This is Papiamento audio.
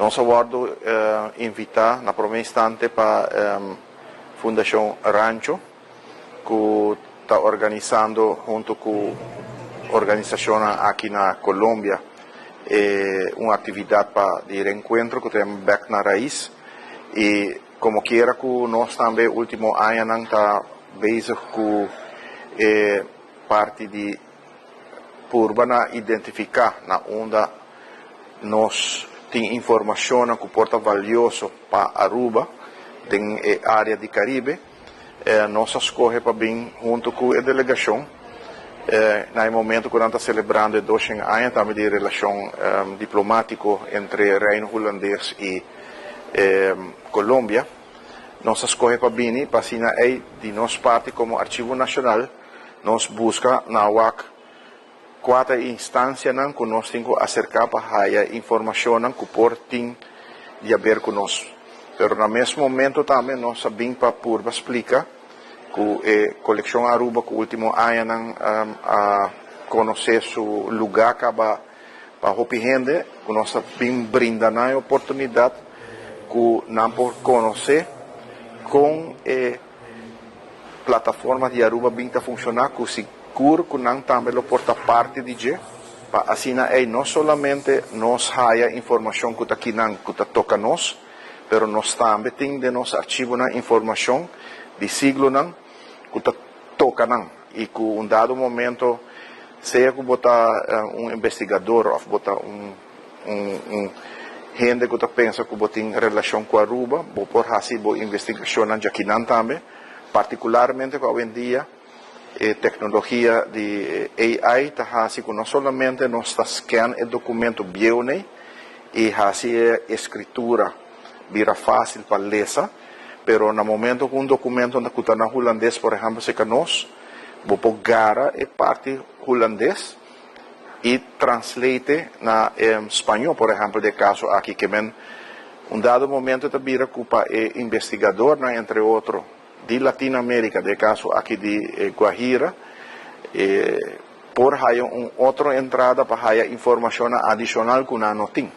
Nos a wordo invita na prome instante pa Fundacion Rancho, cu ta organisando hunto cu organisacionnan aki na Colombia un actividad pa di reencuentro cu ta yama Bek na Raiz. Y como kiera cu nos tambe ultimo añanan ta bezig cu e parti di purba na identifica na unda nos tin informacionnan cu por ta valioso pa Aruba den e area di Caribe, nos a scoge pa bin hunto cu e delegacion na e momento cu nan ta celebrando e 200 aña tambe di relacion diplomatico entre Reino Hulandes y Colombia. Nos a scoge pa bini pa asina ey di nos parti como Archivo Nacional nos busca na wak cua ta e instancianan cu nos tin cu acerca pa haya informacionnan cu por tin di haber cu nos. Pero na mes momento tambe nos a bin pa purba splica cu e Coleccion Aruba cu ultimo añanan a conoce su luga caba pa hopi hende, cu nos a bin brinda nan e oportunidad cu nan por conoce con e plataforma di Aruba bin ta funciona, cu sigur cu nan tambe lo por ta parti di dje, pa asina ey no solamente nos haya informacion cu ta kinan cu ta toca nos, pero nos tambe tin den nos archivonan informacion di siglonan cu ta toca nan y cu un dado momento, sea cu bo ta un investigador of bo ta un hende cu ta pensa cu bo tin relacion cu Aruba, bo por haci bo investigacionnan djakinan tambe, particularmente cu awendia e tecnologia di AI ta haci cu no solamente nos ta scan e documento bieu y haci e escritura bira facil pa lesa, pero na momento cu un documento cu ta na hulandes, por ehempel, seca nos, bo por gara e parti hulandes y translate na spaño, por ehempel, den caso aki, kiermen un dado momento ta bira cu pa e investigador, na entre otro, di Latinoamérica, den caso aki di Guajira, por haya un otro entrada pa haya informacion adicional cu nan no tin.